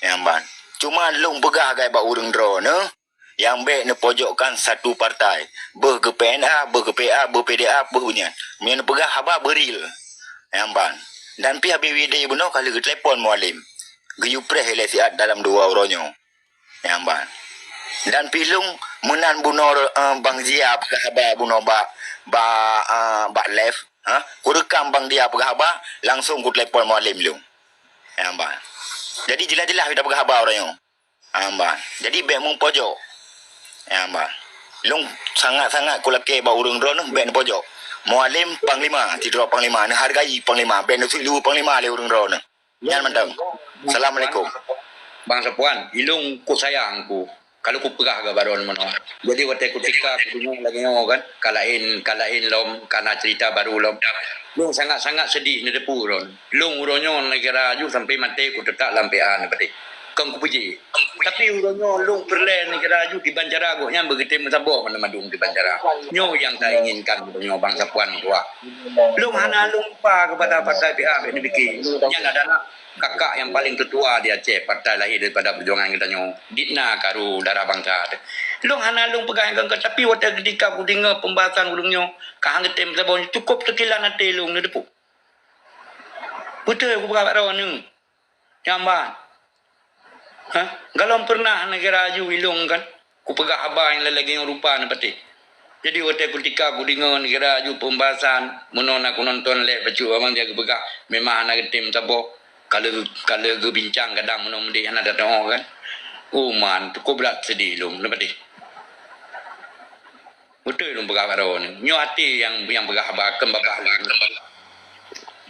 Nyan ban. Cuma lôn peugah gai bak ureuëng droeneuh, nyang bék neupojokkan satu partai. Beuh keu P N A, beuh keu P A, beuh P D A, beuh nyan. Meunyoe neupeugah haba beuril. Nyan ban. Dan pih B W D bunoe ka lheueh geutelepon Mualem. Geuyue preh ilée siat dalam dua uroe nyoe. Nyan ban. Dan pih lôn meunan bunoe, eh, Bang Jia peugah haba bunoe bak, bak, eh, bak live, ha? Kureukam Bang Jia peugah haba, langsong kutelepon Mualem lôn. Nyan ban. Jadi jeulaih-jeulaih beta peugah haba uroe nyoe. Nyan ban. Jadi bék meupojok. Nyan ban. Lôn sangat-sangat kulakée bak ureuëng droeneuh bék neupojok. Mualem panglima, sidroe panglima, neuhargai panglima, bék neusuluh panglima lé ureuëng droeneuh. Nyan mantong. Assalamualaikum. Bang Safwan, ilôn ku sayang ku. Kalau kupeugah geuh baron meunoe. Jadi watée kutika kudeungoe lagée nyoe kan, ka laén, ka laén lom, ka na cerita baru lom. Lôn sangat-sangat sedih neuteupeue lôn. Lôn uroe nyoe neugara aju sampai maté kuteutap lam P A neupatéh. Kon kupuji. Tapi uroe nyoe lôn peureulée neugara aju diban cara gobnyan beugeutem meusaboh mandum-mandum diban cara. Nyoe nyang tainginkan uroe nyoe Bang Safwan meutuah. Lôn hana lôn lupa keupada partai P A bék neupike. Nyan adalah kakak nyang paleng teutua di Aceh, partai lahé daripada peujuangan geutanyoe. Ditna karu darah bangsa teuh. Lôn hana lôn peugah nyang keu, tapi watée keutika kudeungoe peumbahasan ureuëng nyoe, ka han geutem saboh, cukôp teukilan até lôn neuteupeue. Beutôi kupeugah bak droeneuh. Nyan ban. Ha? Galom peureunah neugara aju ilôn kan? Kupeugah haba nyang lagée nyoe rupa neupatéh. Jadi watée keutika kudeungoe neugara aju peumbahasan, meunoe na kunonton lé bacut abang dia geupeugah, memang hana geutem saboh. Ka lheueh, ka lheueh geubincang kadang meunoe meudeh hana tateu'oh kan? Oh man, cukôp brat seudeh lôn neupatéh. Beutôi lôn peugah bak droeneuh. Nyoe até nyang, nyang peugah haba, kon babah lôn.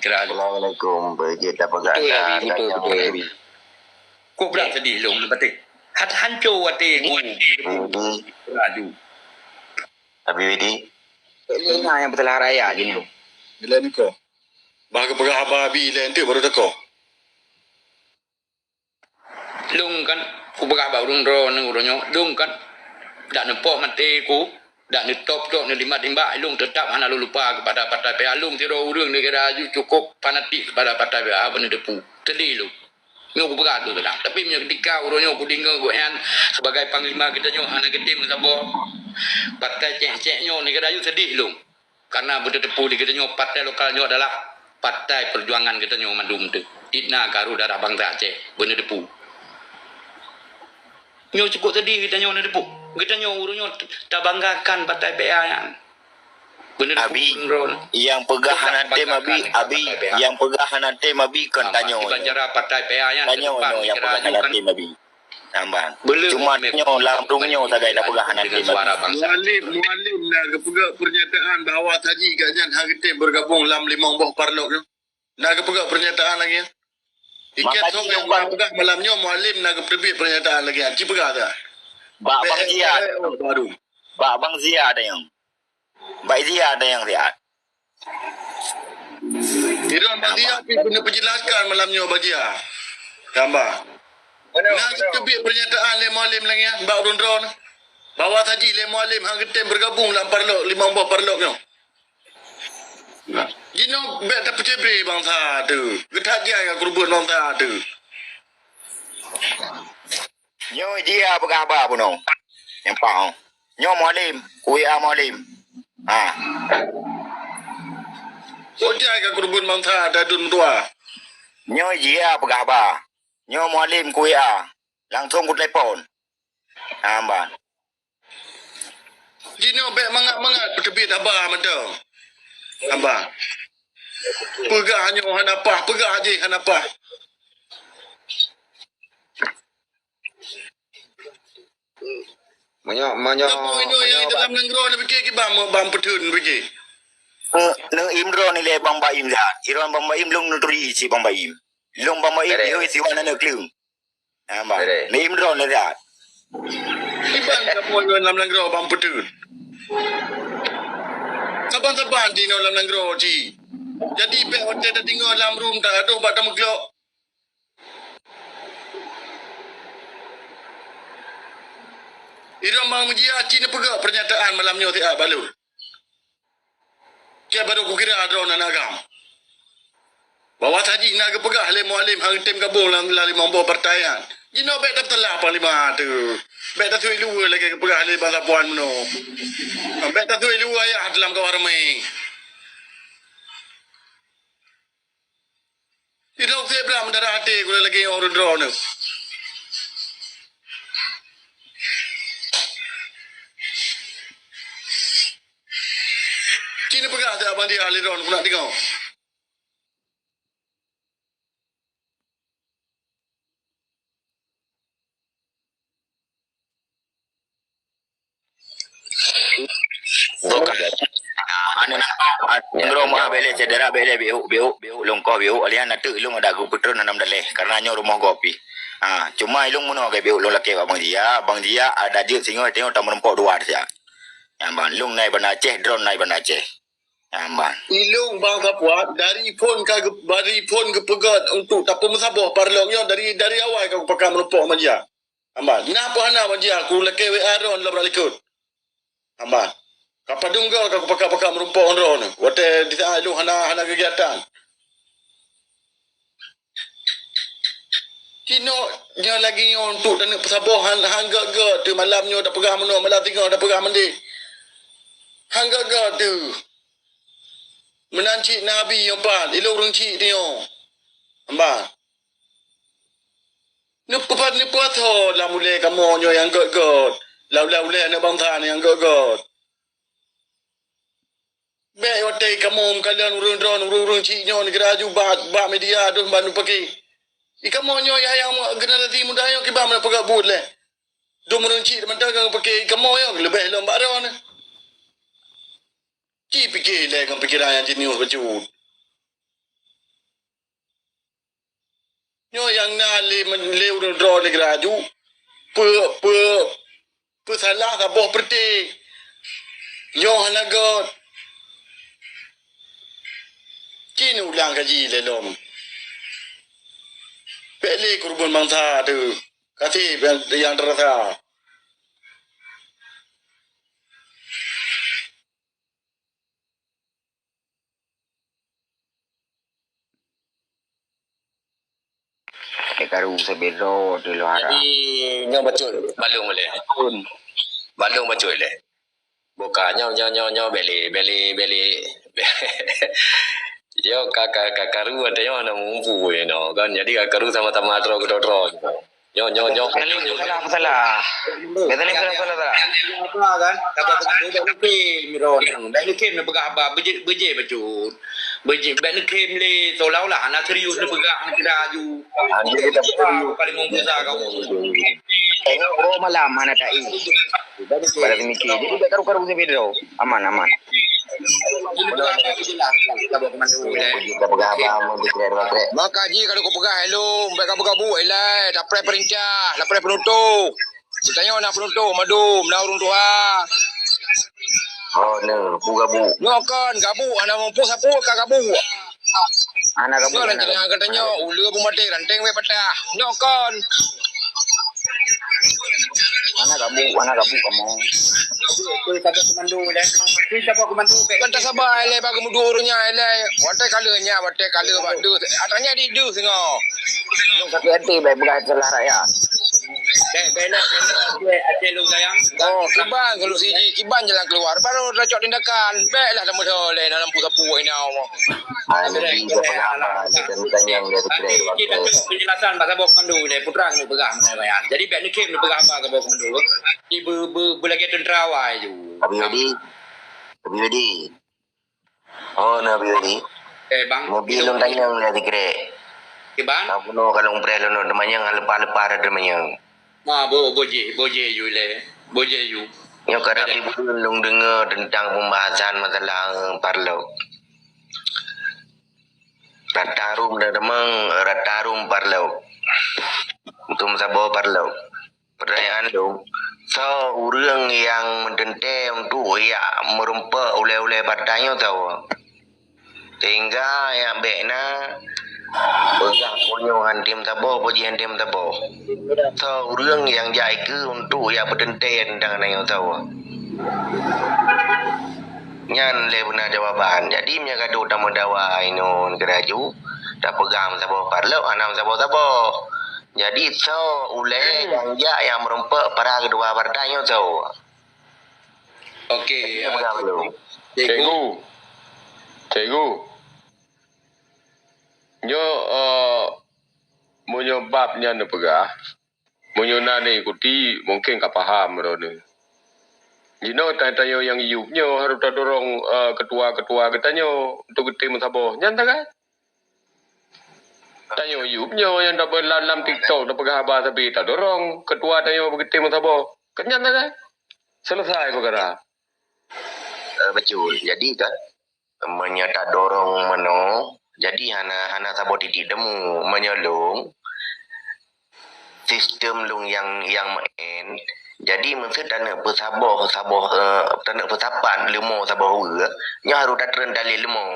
Kira Assalamualaikum. Beujeuet tapeugah. Beutôi, Abi, beutôi, beutôi, Abi. Kok brat seudeh lôn, neupatéh. Hat hanco até ku. Laju. Abi Widi. Telinga nyang peutelah raya jinoe. Bila niko? Bah geupeugah haba Abi lé enteuk baru teuko. Lôn kan, kupeugah bak ureuëng droeneuh uroe nyoe, lôn kan, dak neupoh maté ku, Dak neutop-top, neulimbak-limbak, ilong teutap hana lôn lupa keupada Partai P A. Ilong sidroe ureueng neukira laju cukôp fanatik keupada Partai P A, beuneuteupeu. Sedih ilong. Nyoe kupeugah tu seudang. Tapi meunyoe keutika uroe nyoe kudeungoe gobnyan sebagai panglima geutanyoe hana geutem meusaboh partai cek-cek nyoe, neukira laju sedih ilong. Karena beuteuteupeu di geutanyoe partai lokal nyoe adalah partai perjuangan geutanyoe mandum tu. Itna karu darah bangsa Aceh, beuneuteupeu. Nyoe cukôp sedih geutanyoe, neuteupeue. Geutanyoe uroe nyoe tabanggakan Partai P A nyan. Beuneuteupeu. Abi, nyang peugah hana tem, Abi, Abi, nyang peugah hana tem, Abi, kon tanyoe. Iban cara Partai P A nyan tanyoe nyang peugah hana tem, Abi. Nambah. Cuma nyoe lam rhueng nyoe sagai na peugah hana tem, Abi. Mualem, Mualem na geupeugah pernyataan bahwa saji gobnyan hana tem bergabung lam limong boh parlok nyoe. Na geupeugah pernyataan lagèe nyan. Ikat song nyang peugah malam nyoe Mualem na geuteubiet pernyataan lagèe nyan. Ci peugah dah. Bak Bang Ziad. Baru. Bak Bang Ziad nyang. Bak Ziad nyang Ziad. Idong Bang Ziad pi guna peujeulaskan malam nyoe bak Ziad. Gamba. Na geuteubiet pernyataan lé Mualem lagèe nyan bak ureueng droeneuh. Bahwa saji lé Mualem hana geutem bergabung lam parlok, limong boh parlok nyoe. Jinoe bèk tapeucebri bansa tu. Geutajai ka keureubeuen bansa tu. Nyoe Jia peugah haba bunoe. Nyang pah. Nyoe Mualem, kuwi a Mualem. Ha. Kok jai ka keureubeuen bansa dadun dua. Nyoe Jia peugah haba. Nyoe Mualem kuwi a. Langsung kutelepon. Ha, ban. Jinoe bèk mangat-mangat peuteubiet haba mantong. Haba. Peugah nyoe hana paih, peugah jih hana paih. Meunyoe, meunyoe, meunyoe nyang dalam nanggroe ni pike kiban bang peutheun pike. Eh, neu imron ilèe Bang Baim dah. Iron Bang Baim lôn neuturi si Bang Baim. Lôn Bang Baim, eh, siwa na neukleung. Ha, bah. Ni imron ni siat. Iban kamoe nyoe lam nanggroe bang peuteun. Saban-saban di nyoe lam nanggroe ji. Jadi bèk watèe tadeungoe lam rum ta adoh bak tameuglok. Irong bang Mujia ci neupeugah pernyataan malam nyoe siat balon. Keu baru kukira droeneuh agam. Bahwa saji na geupeugah lé Mualem hana tem gabong lam, lam limong boh partai nyan. Jinoe bèk tapeuteulah panglima tu. Bèk tasui luweue lagèe geupeugah lé bansa puan meunoe. Bèk tasui luweue ayah dalam kawah ramé. Sidroe seb brat meudarah até guna lagèe nyoe ureueng droeneuh. Ci neupeugah siat bang dia lé droeneuh keuneuk deungoe. Bukan. Ah, anu na, ah, ya, nanggroe meuah bèk lé syedara, bèk lé biuk, biuk, biuk, lôn koh biuk, alihan na teuk lôn adak geupeutron aneuk daleh, karena nyoe rumoh gob pih. Ah, cuma ilôn meunoe gèt biuk lôn lakèe bak Bang Jia, Bang Jia ada jeuet singoh tanyoe tameurumpok dua siat. Nyan ban, lôn na i Banda Aceh, droeneuh na i Banda Aceh. Nyan ban. Ilôn Bang Sapuat, dari phôn ka geu-, dari phôn geupeugah untuk tapeumeusaboh parlok nyoe dari, dari awai ka kupakat meurumpok Bang Jia. Hamba, na peue hana Bang Jia, kulakèe W A droeneuh lam bak likot. Hamba, ka padum goe ka kupakat-pakat meurumpok ngon droeneuh. Watèe di saat ilôn hana, hana keugiatan. Cit nyoe, nyoe lagèe nyoe untuk taneuk peusaboh han, han gèt-gèt teuh malam nyoe tapeugah meunoe, malam singoh tapeugah mandeh. Han gèt-gèt teuh. Meunan cit Nabi nyoe pat, ilôn ureueng chik teuh nyoe. Hamba. Neupeupat neupuasoe lam ulèe kamoe nyoe nyang gèt-gèt. Lam ulèe-ulèe aneuk bansa nyoe nyang gèt-gèt. Bèk watèe kamoe meukalon ureueng droeneuh, ureueng-ureueng chik nyoe neugeuraju bak, bak media dum ban neupaké. Di kamoe nyoe nyang, nyang generasi muda nyoe kiban meunan peugah buet lé. Dum ureueng chik mantong nyang paké, kamoe nyoe leubeh lom bak droeneuh. Ci pike lé ngon pikeran nyang jenius bacut. Nyoe nyang na lé, lé ureueng droeneuh geuraju, peu, peu, peusalah saboh peureute. Nyoe hana gèt. Ci neulang kaji lé lom. Bèk lé keureubeuen bansa teuh. Ka seb nyang, nyang teurasa. Karu sabé droe teuh lôn harap. Jadi, nyoe bacut, balong lé. Balong bacut lé. Buka, nyoe, nyoe, nyoe, nyoe, bèk lé, bèk lé, bèk lé. Nyoe ka, ka, ka karu watèe nyoe hana meumpu nyoe kan. Jadi ka karu sama-sama droe keudroe-droe. Nyoe, nyoe, nyoe. Salim, salah, salah. Salim, salah, salah. Apa kan? Kata teman tu, bèk neukhém, Miron. Bèk neukhém neupeugah haba, beujeuet, beujeuet bacut. Beujeuet, bèk neukhém lé, seolah-olah hana serius neupeugah, neukira aju. Paling meumpu sa kau. Tengok, oh, malam hana tai. Pada pemikir. Jadi, bèk karu-karu sabé droe. Aman, aman. Maka jih kalau kau peugah hello, bèk ka peugah buet ilai, tapreh perintah, tapreh penutoh. Geutanyoe na penutoh, mandum, na ureueng tuha. Oh, na, peue gabuek? Nyoe kon gabuek, hana muphom sapeue ka gabuek. Hana gabuek, hana gabuek. Nyoe geutanyoe, uleue peumaté, ranteng bèk patah. Nyoe kon. Hana gabuek, hana gabuek kamoe. Kan tasaba ilèe bak geumeuduek ureueng nyan ilèe. Watèe ka lheueh nyan, watèe ka lheueh bak deuh. Atra nyan di deuh singoh. Sakét até bèk peugah salah rakyat. Bèk, bèk, bèk, bèk, Aceh lôn sayang. Oh, kiban solusi jih, kiban jalan keluar. Baru tacok tindakan. Bèklah tameudoe lé dalam pusat puih nyoe. Hai, lebih ke pengalaman dan tanyang dari. Nanti kita tengok penjelasan bak saboh komando lé, putra keuneuk peugah meunan bayan. Jadi bèk neukhém neupeugah haba saboh komando. Di be-, be-, beulagèe tentara awai ju. Abi Yudi. Abi Yudi. Oh, na Abi Yudi. Eh, bang. Mobil lôn tanyang lé sikrek. Kiban? Ka bunoe ka lôn preh lôn teumanyang, leupah-leupah dah teumanyang. Ma, bo, boh jih, boh jih ju lé. Boh jih ju. Nyoe ka rapi buleuen lôn deungoe teuntang pembahasan masalah, eh, parlok. Rata rum dah teumang, rata rum parlok. Untuk saboh parlok. Pertanyaan lôn, soe ureueng nyang meuteuntèe untuk jak meurumpok ulèe-ulèe partai nyoe soe? Sehingga nyan bèk na peugah po nyoe han tem saboh, po jih han tem saboh. Soe ureueng nyang jak ikeue untuk jak peuteuntèe teuntang nyoe soe? Nyan lé beuna jawaban. Jadi, meunyoe ka duek tameudawa inong keuraju, tapeugah meusaboh parlok, hana meusaboh-saboh. Jadi, soe ulèe nyang jak nyang meurumpok para keudua partai nyoe soe? Oke, peugah lom. Cikgu. Cikgu. Nyoe, eh, meunyoe bab nyan neupeugah, meunyoe na neuikuti, mungken ka paham droeneuh. Jinoe tanyoe nyang yub nyoe harôh tadorong, eh, ketua-ketua geutanyoe untuk geutem meusaboh. Nyan tagai. Tanyoe yub nyoe nyang tapeugah lam, lam TikTok, tapeugah haba sabe, tadorong ketua tanyoe beugeutém meusaboh. Kan nyan na kan? Selesai peukara. Eh, betul. Jadi kan, meunyoe tadorong meunoe, jadi hana, hana saboh titik temu. Meunyoe lôn, sistem lôn nyang, nyang meu'en, jadi meuseu taneuk peusaboh, saboh, eh, taneuk peusapat leumo saboh weue, nyoe harôh tatreun daleh leumo.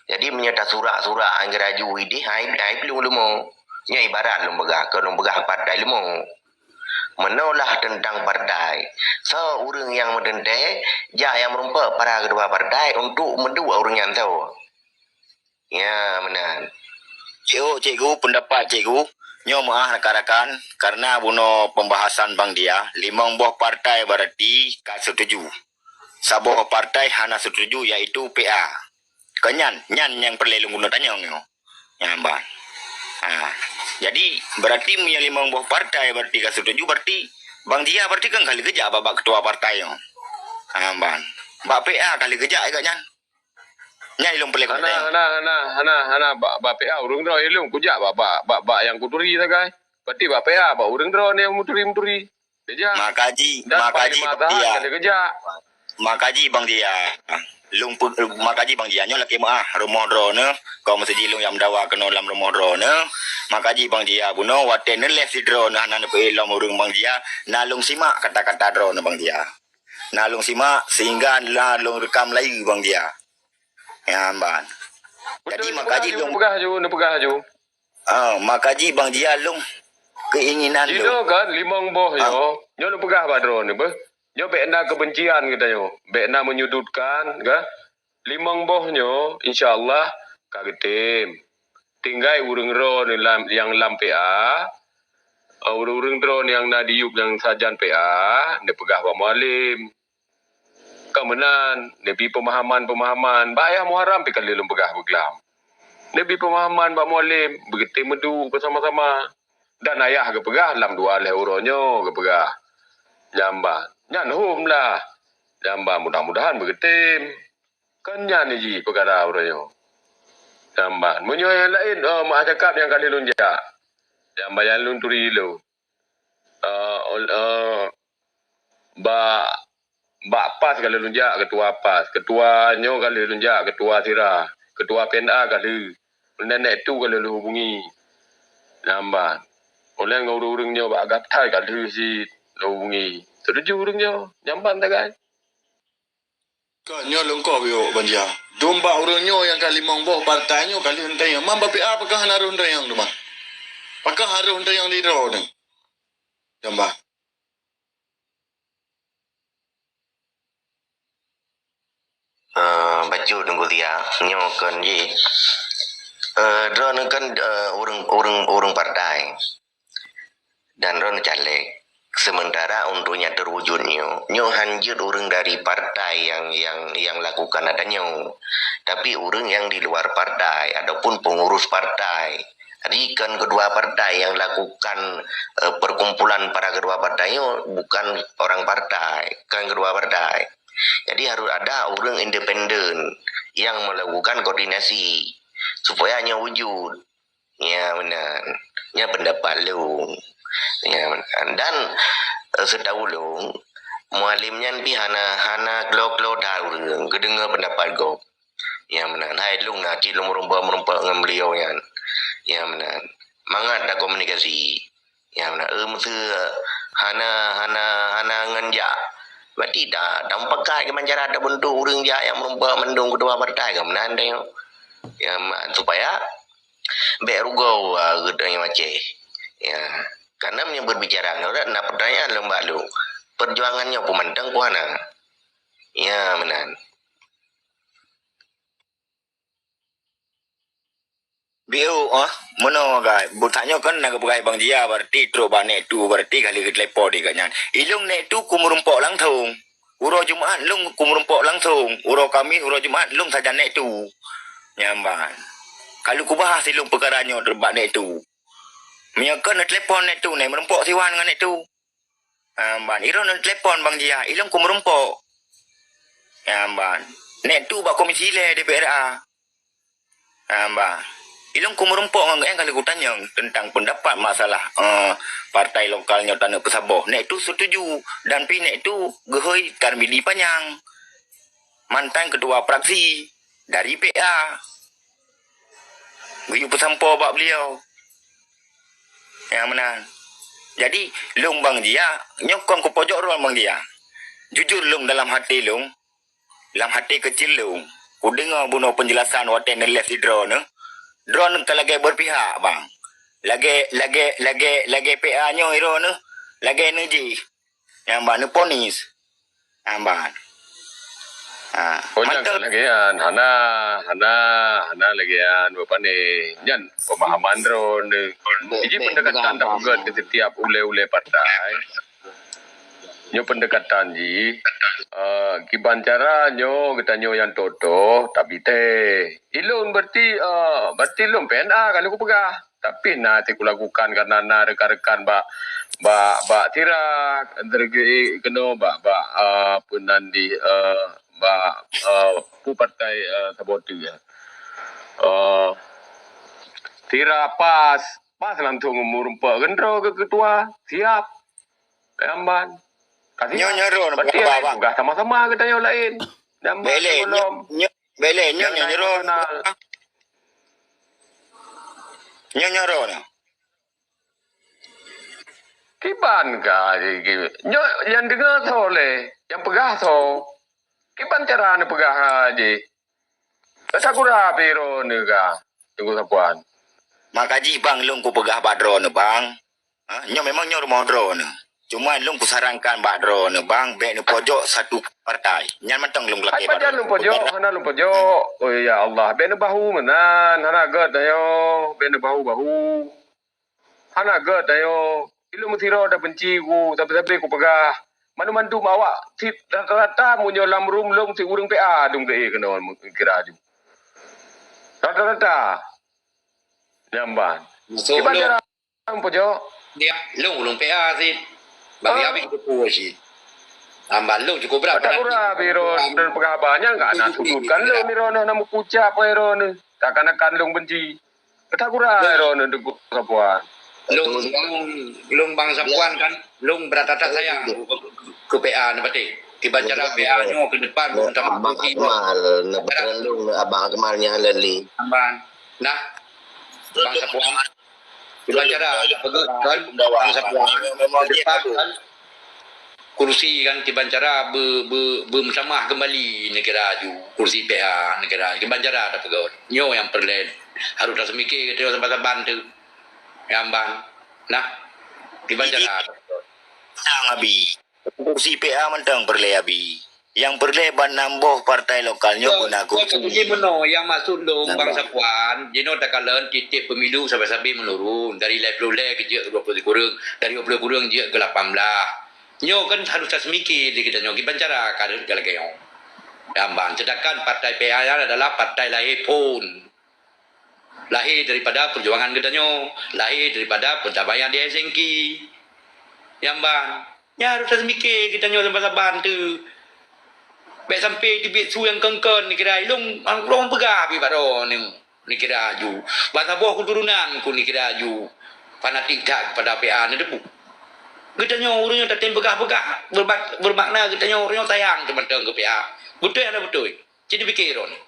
Jadi meunyoe tasurak-surak ngon geuraju idéh, hai, hai plueng leumo. Nyoe ibarat lôn peugah, kon lôn peugah partai leumo. Meunoe lah teuntang partai. Soe ureueng nyang meuteuntèe, jak nyang meurumpok para keudua partai untuk meuduek ureueng nyan soe. Ya, meunan. Ciok, Cikgu, pendapat Cikgu, nyoe meu'ah rakan-rakan, karena bunoe pembahasan Bang Dia, limong boh partai berarti ka setuju. Saboh partai hana setuju, yaitu P A. Kon nyan, nyan nyang peureulèe lôn keuneuk tanyong nyoe. Nyan ban. Ha. Jadi, berarti meunyoe limong boh partai berarti ka setuju, berarti Bang Dia berarti kan ka lheueh geujak bak, bak ketua partai nyoe. Ha, ban. Bak P A ka lheueh geujak juga nyan. Nyan ilôn peuleueh hana, hana, hana, hana, hana, bak, bak P A ureueng droe ilôn kujak bak, bak, bak, bak nyang kuturi sagai. Berarti bak P A, bak ureueng droe nyang meuturi-meuturi. Kejak. Maka ji, dan maka ji Bang Dia. Kejak. Maka ji Bang Dia. Lôn pe-, maka ji Bang Dia nyoe lakèe meu'ah rumoh droeneuh, kon meuseujih lôn nyang meudawa keunoe lam rumoh droeneuh. Maka ji Bang Dia bunoe watèe neuléh sidroe neuh hana neupeuilom ureueng Bang Dia, na lôn simak kata-kata droeneuh Bang Dia. Na lôn simak sehingga na lôn rekam layeue Bang Dia. Ya, ban. Jadi, betul, maka ji lôn peugah ju, neupeugah ju. Ah, maka ji Bang Dia lôn keinginan lôn. Jinoe kan limong boh nyoe, nyoe neupeugah bak droeneuh beuh. Nyoe bèk na kebencian geutanyoe, bèk na menyudutkan, ka. Limong boh nyoe, insya Allah, ka geutem. Tinggai ureuëng droeneuh lam, nyang lam P A, eh, ureuëng-ureuëng droeneuh nyang na di yup nyang sajan P A, neupeugah bak Mualem. Ka meunan, neubi peumahaman-peumahaman, bak Ayah Muharram pih ka lheueh lôn peugah beuglam. Neubi peumahaman bak Mualem, beugeutem meuduek beusama-sama. Dan Ayah geupeugah lam dua lhée uroe nyoe geupeugah. Nyang ban, nyan hom lah. Nyang ban, mudah-mudahan beugeutem. Kon nyan jih peukara uroe nyoe. Nyang ban, meunyoe nyang laén, eh, meuah cakap nyang ka lheueh lôn jak. Nyang ban nyang lôn turi lôn. Eh, ol-, eh, bak, bak PAS ka lheueh lôn jak, ketua PAS. Ketua nyoe ka lheueh lôn jak, ketua sira. Ketua P N A ka lheueh. Nenek tu ka lheueh lôn hubungi. Nyang ban. Ulée ngon ureuëng-ureuëng nyoe bak Gatai ka lheueh cit lôn hubungi. Setuju ureuëng nyoe. Nyang ban tagai. Ka nyoe lôn koh biôk, Bang Jia. Dum bak ureuëng nyoe nyang ka limong boh partai nyoe ka lheueh tanyong, "Man bak P A pakon hana rôh tanyong teuma? Pakon harôh tanyong di droeneuh?" Nyang ban. Eh, bacut Teungku Tia, nyoe kon jih. Eh, droeneuh kan, eh, ureuëng, ureuëng, ureuëng partai. Dan droeneuh caleg. Sementara untuk nyang terwujud nyoe, nyoe han jeuet ureuëng dari partai yang, yang, yang lakukan ata nyoe. Tapi ureuëng yang di luar partai ataupun pengurus partai. Jadi kan kedua partai yang lakukan, eh, perkumpulan para kedua partai nyoe bukan orang partai, kan kedua partai. Jadi harus ada ureuëng independen yang melakukan koordinasi supaya nyoe wujud. Ya, meunan. Nyan pendapat lôn. Ya, meunan. Dan, eh, seutahu lôn, Mualem nyan pih hana, hana klo-klo that ureuëng geudeungoe pendapat gob. Ya, meunan. Hai lôn na cit lôn meurumpok-meurumpok ngon beliau nyan. Ya, meunan. Mangat takomunikasi. Ya, meunan. Eh, meuseu hana, hana, hana ngon jak. Berarti ta-, tamupakat kiban cara tabentuk ureuëng jak nyang meurumpok mandum ketua partai ka meunan tanyoe. Ya, ma-, supaya bék rugoe, ah, geutanyoe Aceh. Ya, karena meunyoe berbicara nyoe na pertanyaan lom bak lôn, perjuangan nyoe peue mantong peue hana? Ya, meunan. Biôh, ah, meunoe gai. Butak nyoe kan na geupeugah Bang Jia, berarti trok bak Nek Tu, berarti ka lheueh geutelepon di gobnyan. Ilôn Nek Tu ku meurumpok langsong. Uroe Jumat lôn ku meurumpok langsong. Uroe Kamis, uroe Jumat lôn sajan Nek Tu. Nyan ban. Ka lheueh kubahas ilôn peukara nyoe bak Nek Tu. Meunyoe kon neutelepon Nek Tu, nai meurumpok siwan ngon Nek Tu. Ah, ban. Ilôn neutelepon Bang Jia, ilôn ku meurumpok. Ah, ban. Nek Tu bak komisi lhée D P R A. Ah, ban. Ilôn ku meurumpok ngon gobnyan ka lheueh kutanyong teuntang peundapat masalah, eh, partai lokal nyoe taneuk peusaboh. Nek Tu setuju dan pih Nek Tu geuhôi Tarmidi Panyang. Mantan ketua fraksi dari P A. Geuyue peusampoe bak beliau. Ya, meunan. Jadi, lôn Bang Jia, nyoe kon kupojok droe Bang Jia. Jujur lôn dalam hati lôn, lam hati keucil lôn, kudeungoe bunoe peunjelasan watée neulive sidroe neuh, droe neuh ka lagée berpihak, Bang. Lagée, lagée, lagée, lagée P A nyoe droe neuh, lagée neujih. Nyang ban neuponis. Nyang ban. Ha, oh, nyan mantong. Lagée nyan, hana, hana, hana lagée nyan, bak pane. Nyan pemahaman droeneuh. Iji pendekatan tapeugét keu setiap ulée-ulée partai. Nyoe pendekatan jih, eh, kiban cara nyoe geutanyoe nyang toh-toh tabi teh. Ilôn berarti, eh, berarti lôn P N A ka lheueh kupeugah. Tapi na cit kulakukan karena na rekan-rekan bak, bak, bak sira, keunoe bak, bak, eh, peue nan di, eh, bak, eh, peue partai, eh, saboh teuk, eh. Eh, sira PAS, PAS langsung meureumpok keudroe keu ketua, siap. Nyang ban. Nyoe, nyoe droe, berarti Bang. Peugah sama-sama geutanyoe laén. Nyang ban. Bele, nyoe, nyoe, bele, nyoe, nyoe droe. Nyoe, nyoe droe. Kiban ka, nyoe nyang deungoe soe lé, nyang peugah soe. Kiban cara neupeugah jih. Teuka gura pih droeneuh ka, Teungku Sapuan. Maka jih Bang lôn kupeugah bak droeneuh, Bang. Ha, nyoe memang nyoe rumoh droeneuh. Cuma lôn kusarankan bak droeneuh bang, bèk neupojok satu partai. Nyan mantong lôn lakèe bak droeneuh. Hana lôn pojok, hana lôn pojok. Oh ya Allah, bèk neubahu meunan, hana gèt tanyoe, bèk neubahu-bahu. Hana gèt tanyoe. Ilôn meusidroe tabenci ku, sabe-sabe kupeugah. Mandum-mandum awak cit rata-rata meunyoe lam room lôn cit ureueng P A dum geuék keunoe kira aju. Rata-rata. Nyan ban. Maksud lôn, Kiban cara pojok. Dia lôn ureueng P A cit. Bagi habéh kuteupue cit. Nyan ban lôn cukup brat. Kata gura biro dan peugah haba nyan ka na sudut kan lôn niro na meukucap niro ni. Takkan-akan lôn benci. Kata gura droeneuh Teungku Sapuan. Lôn, lôn, lôn bang Sapuan kan, lôn beurata-rata sayang keu P A neuh patéh. Kiban cara P A nyoe keu depan, Abang Akmal, neupeureulee Abang Akmal nyan lé. Amban. Nah, bang Sapuan. Kiban cara peugah kan, bang Sapuan. Keu depan kan. Kursi kan kiban cara be-, be-, beumeutamah keumbali neukira aju. Kursi P A neukira kiban cara tapeugöt. Nyoe nyang peureulèe harôh taseumiké geutanyoe saban-saban teuh. Nyan ban. Nah, kiban cara tapeugöt. Sang Abi. Kursi P A mantong peureulèe Abi. Nyang peureulèe ban nam boh partai lokal nyoe guna kursi. Jadi meunoe nyang maksud lôn bang Sapuan, jinoe takalon tieb-tieb pemilu sabe-sabe meunurun dari lhèe ploh lhèe jeuet keu dua ploh sikureueng, dari dua ploh kureueng jeuet keu lapan blah. Nyoe kan harôh taseumiké di geutanyoe kiban cara ka rhot lagèe nyoe. Nyan ban, seudangkan partai P A nyan adalah partai lahé phon. Lahé daripada peujuangan geutanyoe, lahé daripada peutabaian di Helsinki. Nyan ban, nyan harôh taseumiké geutanyoe saban-saban teuh. Bèk sampé teubiet su nyang kon-kon neukira ilôn, lôn peugah pih bak droeneuh. Neukira aju. Ban saboh keuturonan ku neukira aju. Fanatik that keupada P A neuteupeue. Geutanyoe ureueng nyoe tatem peugah-peugah, beumak-, beumakna geutanyoe ureueng nyoe sayang teuh mantong keu P A. Beutôi hana beutôi? Cit pike droeneuh.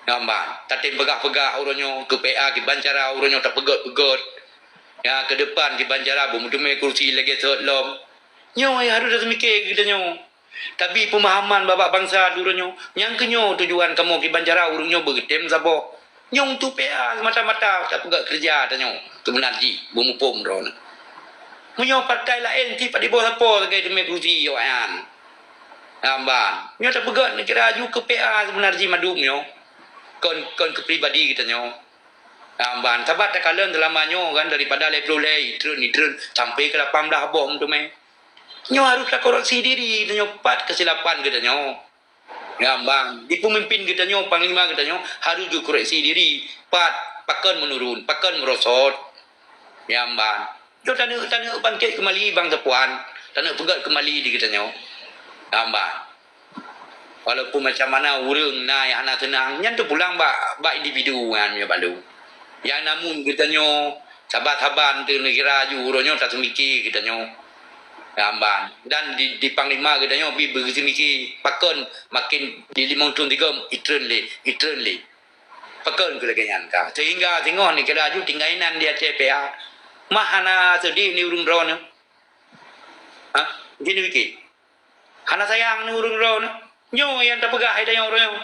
Nyan ban, tatem peugah-peugah uroenyoe keu P A kiban cara uroenyoe tapeugöt-peugöt. Ya, keu depan kiban cara beumeuteumé kursi lagèe sot lom. Nyoe harôh taseumiké geutanyoe. Tabi peumahaman babah bansa duroenyoe. Nyang keu nyoe tujuan kamoe kiban cara ureueng nyoe beugeutem saboh. Nyoe untuk P A semata-mata tapeugöt keureuja tanyoe. Keubeunarji beumuphom droeneuh. Meunyoe partai laén tiep pat diboh sapo lagèe teumé kursi awaknyan. Nyan ban. Nyoe tapeugöt neukira aju keu P A sebenarji mandum nyoe. Kon, kon keu pribadi geutanyoe. Nyan ban. Sabat takalon seulama nyoe kan daripada lhèe ploh lhèe itreun, itreun sampai keu lapan blah boh meuteumé. Nyoe harôh takoreksi diri tanyoe pat keusilapan geutanyoe. Nyan ban. Di peumimpin geutanyoe, panglima geutanyoe harôh geukoreksi diri pat pakon meunurun, pakon meurosot. Nyan ban. Nyoe taneuk, taneuk bangkét keumbali bang Sapuan, taneuk peugöt keumbali di geutanyoe. Nyan ban. Walaupun macam mana ureueng na nyang hana seunang, nyan teupulang bak, bak individu nyan meunyoe bandum. Nyang namun geutanyoe saban-saban teuh neukira aju uroenyoe taseumiké geutanyoe. Nyan ban. Dan di, di panglima geutanyoe bi beuseumiké pakon maken di limong thon sigom itreun lé, itreun lé. Pakon keu lagèe nyan ka. Sehingga singoh neukira aju tinggai nan di ateueh P A. Mah hana seudeh ni ureueng droeneuh. Ha? Jih neupike. Hana sayang ni ureueng droeneuh. Nyoe nyang tapeugah hai tanyoe uroenyoe.